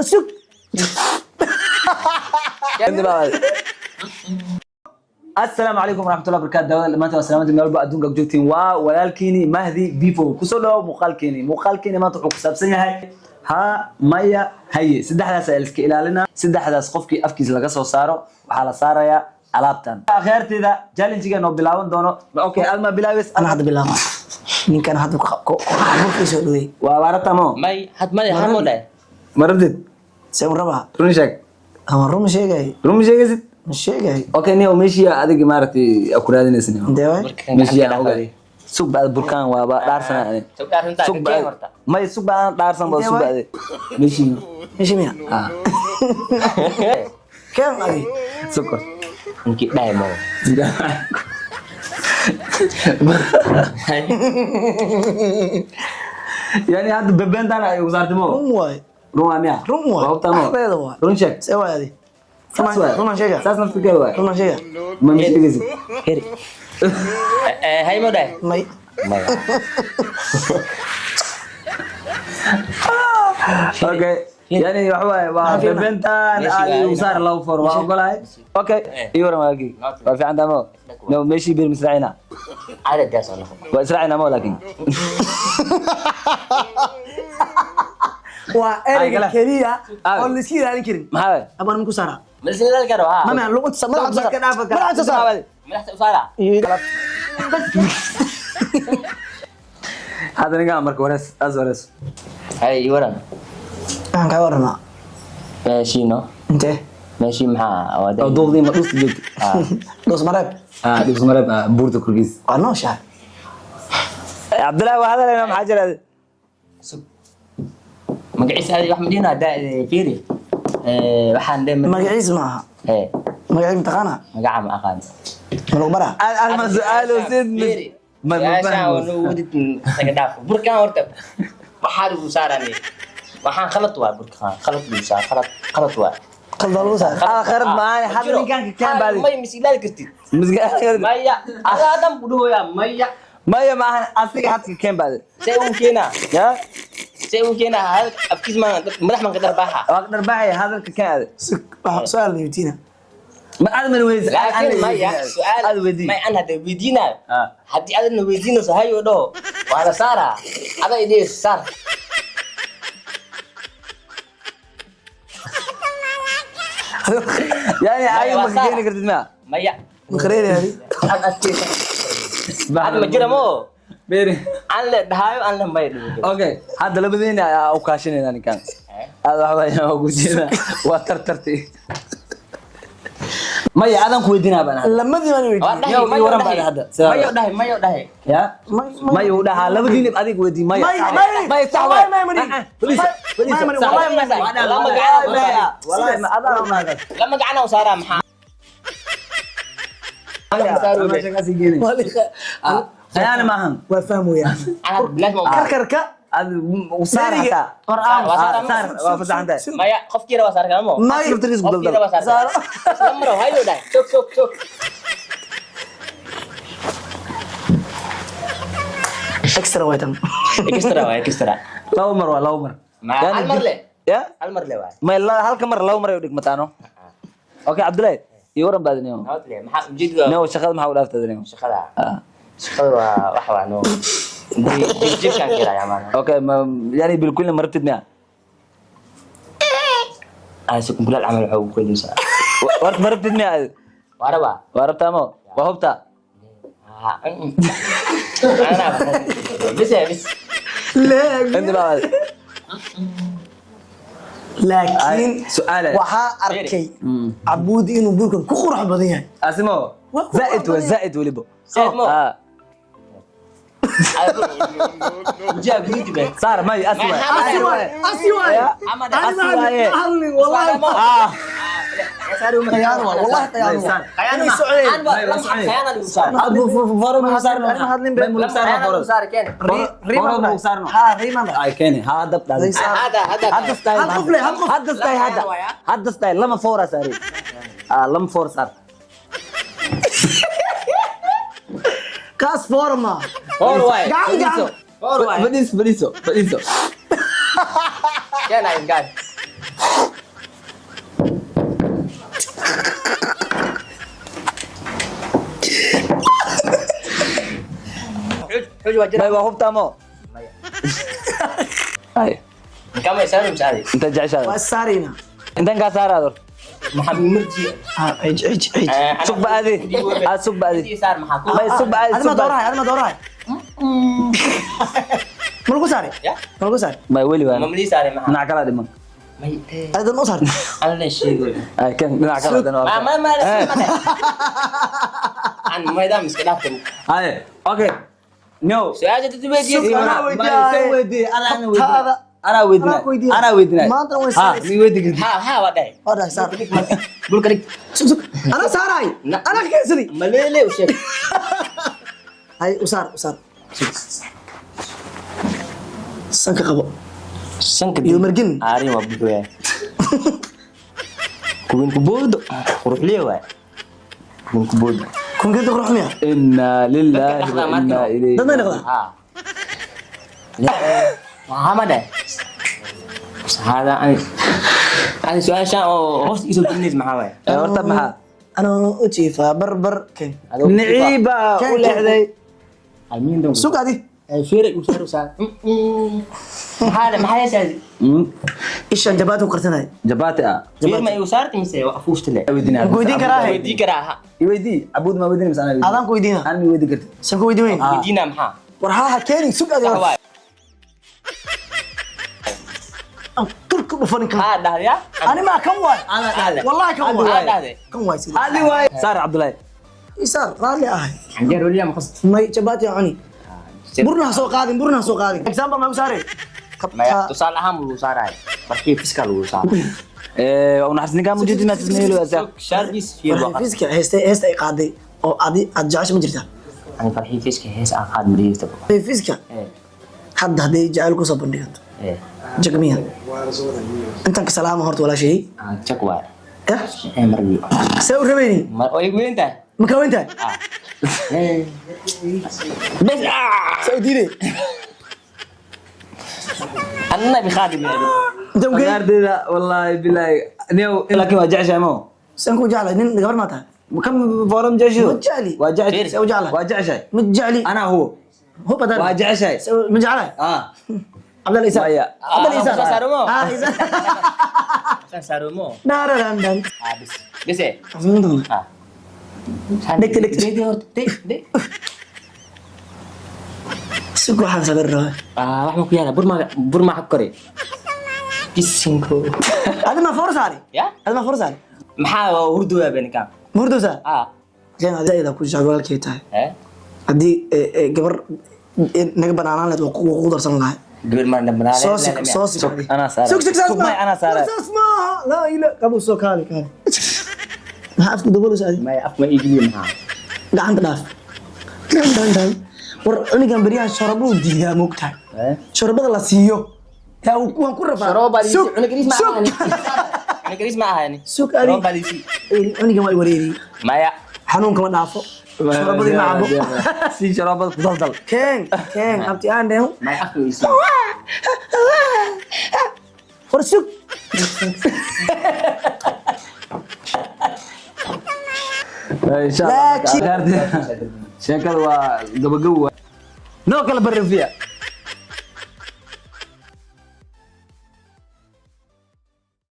Sug. Asalaamu calaykum waraxmatullahi wabarakaatu. Daawada maanta waa salaamada meel walba adduunka joogtiin. Waa walaalkiini Mahdi Bifo. Kusoo dhawow muuqaalkeeni. Muuqaalkeeni maanta wuxuu ku saabsan yahay haa, maya, haye. Saddexdaas ayaa la iska ilaalinaa. Saddexdaas qofkii afkiisa laga soo saaro waxaa la saarayaa alaabtan. Akhyaarteeda, challenge-gan oo bilaaban doono. Okay, aad ma bilaabeys? Ana hadda bilaaba. Ninkan hadda burkii soo dhawey. Waa baratamo. May had maya hamo dhahay. Ma rabtid? See un rabaa. Run sheeg. Ama run ma sheegay? Run ma sheegaysid? Ma sheegay. Okay, niyow, meeshii adiga maaragtay aa ku raadinaysa, niyow. Intee waay? Meeshii aan ogahay. Sug baad burkaan waaba dhaarsanaa ani. Sug dhaarsantaa, Sug ka baad keen horta. May, sug baan dhaarsan ba. Intee Sug waay? baad meeshii. Meeshii miya? Ah. Keen adi. Sukor. Ninkii dhahay mo. Yani hadda bebentaan ay ugu saartay mo. Run waay. Run waa miya? Run waay. Waa hubtaa mo? Dhexdeeda waay. Run sheeg. See waay adi? Saas waay. Runaan sheega. Saas naftirkeeda waay. Runaan sheega. Ma sheegaysid? Heri. Hay mo dhahay. May. Maya. Okay, yani waxa waaye waa Maxaa fiicnaa? bebentaan Meeshii aad waa ugu saar laba foor waa ogolahay. Okay, ii waran waagii. Waa fiican tahay mo? No, meeshii bir misraacina. Caadadaas oo noqon. Waa israacina mo laakiin. Waa ereyga kale. keliya Ay. oo la iska ilaalin karin. Maxaa waay? Abaan minku saaraa. Ma isla ilaali karo ha. Mama luqunta madaxa Marka dhaafa kara. madaxa saar. Madaxda u saara. Hadda ninkaan marka warees as warees. Hay ii waran. Waxaan kaa waranaa. Meeshii no. Intee? Meeshii maxaa waa Oo duuqdii ma dhusta joogto? Doos mareeb. Ah, dhibs mareeb, ah, buurta korkiis. Waa nooshahay. Cabdullaahi waa hadalaynaa, maxaa jira? Sug. Magaciisa adi wax madiina daa fiiri. Waxaan dhe Magaciis ma aha. Eh. Magaciis mataqaana? Magaca ma aqaan. Ma lagu baraa? Aad aad ma su'aalo sid Fiiri. ma Su-aashaan waa fahmo. noo wadid isaga dhaaf. Burkaan horta waxaa lagu saarani. Waxaan khalad waa burkaan. Khalad lagu saar. Khalad khalad waa. Qaldaa lagu saar. Ah, khalad ma ahan. Hadda ninkaan ka keen baadi. May mis ilaali kartid. Maya. Adaa adam ku dhahoyaa maya. Maya, ma ahan asiga hadka keen baadi. See uu keenaa. Ya. See uu keenaa hal afkiis ma madax man ka darbaaxa. Waa dharbaaxay hadalka keen aadi. Sug, waxa su'aal la weydiina. Ma aad ma weydiis. Laakiin maya su'aal aad weydii. May an hadda weydiinaayo. Ah. Haddii adadna weydiinayso hayo dhaho waa la saaraa. Ada idii saar. Yani Maya, ay waa ma ka saara. keeni kartid ma? Maya. Ma kareeri adi? Ad adkeysa. Ad ma jira mo. Beeri. An le dhahaayo an le may dhigo. Okay, hadda labadeena ayaa u kaashanayna ninkan. Aad waxa weeye waa ugu jeedaa. Waa tartarti. Maya, adan ku weydiinaa baan hadda. Lamadii baan Waa weydiiyey. dhahay Yow, ii mayo waran dhahay. baan hadda. Sidaa Mayo dhahay mayo dhahay. Ya? May- Maya uu dhahaa labadiina adiga weydii maya. May- Sax may- waay. Maya, sax wallahi waay. may mani. Ah, ah, fadhiiso, May- fadhiiso, may mani, sax wallahi waay. may mani. Lama gacan u Maya, saaraa. wallahi ma adaa ma adaa. Lama gacan u saaraa maxaa? Ama sheekaasi geenay. Waa liqa- Ah, khiyaano maahan. Waa fahmoyaa. Anad bilaash ma Karkarka. Aad u saar Deriga. hataa. War aan. Waa Ah, saar. saar, waa fasaxan tahay. Maya qofkiina waa saar kama mo. May. Naftiisa ku Qofkiina daldal. waa saar. Isla maro hayo dhahay. Sog sog sog. Extra waay tan. Extra waa extra. Laba mar waa laba mar. Ma Yani hal mar le. Ya? Hal mar le waa. May halka mar laba mar ay u dhigmataano. Okay, Cabdullaahi, ii waran baad niyow. Nabad le maxaa ujeedada? Niyow, shaqada maxaa u dhaaftay niyow? Shaqada. Ah. Shaqada waa wax waa no. Jirkaan kiraaya maana. Okay, ma yani bilkulli ma rabtid miya? Aan si kumbulaal camal waxa ugu keenaysaa. Warta ma rabtid miya? Waa rabaa. Waa rabtaa mo? Waa hubtaa? Ah, Ana bis bis. Inta baa Laakiin Ay, su'aale. waxaa arkay Cabuudi inuu burkan ku qurux badan yahay. Asimo. Waa ku Zaid waa qurux badan. zaid weliba. Zaid mo. Ah. Wajiga guduud be. Saar may asi waay. Ma- Asi waay, asi waay. Ya. Ama Ani ma Asi waaye. hadlin, ma hadlin, wallahi. Ah. Khiyaan waay, wallahi khiyaan waay. Saar. Inay socdeen. Aad bu faro mu saarno. Ani ma hadlin be. May mu saarno faro. Riiman Faro mu saarno. Ha, riiman. Ay keeni ha dab dhaadi. Hada hada. Hadda style. Hal qof leh, hal qof. Hadda style hadda. Hadda style lama foora saari. Ah, lama foor saar. Kaas forma. Four waay. Gacan, gacan. Four waay. Fadhiiso, fadhiiso, fadhiiso. Keen ay gaad. Xuj waa jira. May waa hubtaa mo. Maya. Ay, Ninkaan ma isaarin mise adi? inta jeceshaada. Waa saarayna. Intan kaa saaraad horta. Maxaa marji? Ah, ij ij ij. Sug ba adi. Aad sug ba adi. Saar maxaa ku? May sug ba adi. Adima Sug ba adi. doorahay, adima doorahay. Ma lagu saaray? Ya? Ma lagu saaray? May weli waa. Mamlii saaray maxaa? Dhinac kala dhiman. May. Adan u saartay. Alla sheego. Ay, kan dhinac kala dan. Ma ma ma. An maydam iska dhaaftan. Ay, okay. No. Su'aasha dad weydiiyey. Sug anaa weydiiyay. Soo weydii, anaa weydiiyay. Taada. Anaa weydiinay. Anaa ku weydiinay. Anaa weydiinay. Maantana way Ha, saaraysaa. mi weydii kartid. Ha ha waa dhahay. Waa dhahay, saar. Burka dhig. Sug, sug. Anaa saaraay. Anaa ka keensaday. Maleele u sheeg. Hay, u saar, u saar. Sanka qabo. Sanka Iyo margin. Aarin waa buuxaya. Kuwin ku boodo. Quruxliye waay. Kuwin ku boodo. Kunkeenta qurux miya? Inna lillahi wa inna ilayhi. Dad may noqdaa? Ha. Maxaa ma dhahay? Hada ani ani su'aashan oo hoos iisoo gelinays maxaa waay? Eh, horta maxaa? Anaa u jiifaa barbar. Keen. Niciiba u leexday. Amiin doon. Sug adi. Ay fiiri u saar u saar. Maxaa maxaa yeeshay? Ishaan jabaati ku karsanay. Jabaati ah. Fiir ma igu saartay mise waa afuufta le? Weydiinaa. Ma ku weydiin karaa? Weydii karaa ha. I weydii. Abuud ma weydiin mise anaa weydiin? Adaan ku weydiina. Aan ma weydiin kartid. San ku weydiin weyn. Weydiinaa maxaa? War ha ha keenin, sug adi. Sax waay. Aan turka dhufanin kan. Ha dhahday. Ani maa kan waay. Ana dhahday. Wallahi kan waay. Ha dhahday. Kan waay sidii. Adi waay. Saar Cabdullaahi. Isaar, raalli ahay. Canjeer weliyaa ma qasd. May jabaati aan cuni. Burna ha soo qaadin, burna ha soo qaadin. Example ma ku saaray? Maya tusaale ahaan buu saaraay. Markii fiska lagu saaray. Eh, waa naxas ninkaan mujidina tismeelo asa. Shaarkiis fiir waa. Farxi fiska heesta heesta ay qaaday oo adi aad jecesha ma jirtaa? Ani farxii fiska hees aan qaad mariyeysta. Farxi fiska hadda hadday jacayl ku soo bandhigato. Jagmiya. Intan ka salaama horta walaashay. Jag waay. Eh? Eh marbi. See u rabayni? Mar oo igu weyn tahay. Ma ka weyn tahay? Bes ah. See u diiday? Anna bi khaadim yaadi. Inta u geey? Ardayda wallahi billahi. Niyow laakiin waa jeceshahay mo. Saan ku jeclahay nin gabar ma tahay? Kam forum jeceshido? Ma jecli. Waa jeceshahay. See u jeclahay. Waa jeceshahay. Ma jecli. Anaa hubo. Hub haddaan. Waa jeceshahay. See ma jeclahay? Ah. Cabdalla Isaar. Maya. Cabdalla Isaar. Soo saaro mo. Ah, Isaar. Saan saaro mo. Dhaararan. Ah bes. Bes eh. Ah. Dhegta, dhegta. Dhegta horta. Dheg dheg. Sug waxaan sabir rabaa. Ah wax ma ku yaala burma burma xaq kore. Bisinko. Adi ma foor saari? Ya? Adi ma foor saari? Maxaa waa hurdu waa ninkaan. Ma hurdowsaa? Ah. Keen adi ayada ku jecel walaalkay tahay. Eh? Haddii gabar naga banaanaan lahayd waa ku darsan lahay. Gabar ma dhammaan. Soo sik, soo sik. Sug, anaa saaray. Sug, sug, saas Sug, may anaa saaray. Saas maaha. Laa ilaa qabow soo kaali kaali. Maxaa afku dabooleysa adi? Maya af ma iigiyo maxaa? Gacanta dhaaf. Dhan dhan dhan. War cunigan beryahan sharabuu diidaa moogtahay. Eh? Sharabada la siiyo. Yaa waan ku rafaa. Sharooba Sug, cunug ma sug. ahani. Cunug ma ahani. Sug adi. Sharooba liisi. Cunigan waa i wareeriyey. Maya. Xanuunka ma dhaafo. Sharabadii ma cabo. Si sharabada ku daldal. Keen, keen, abti aan dheho. Maya afku iisi. War sug. Insha Allah. Laakiin- Sheekada waa gabagabo. Noo kala barrifiya.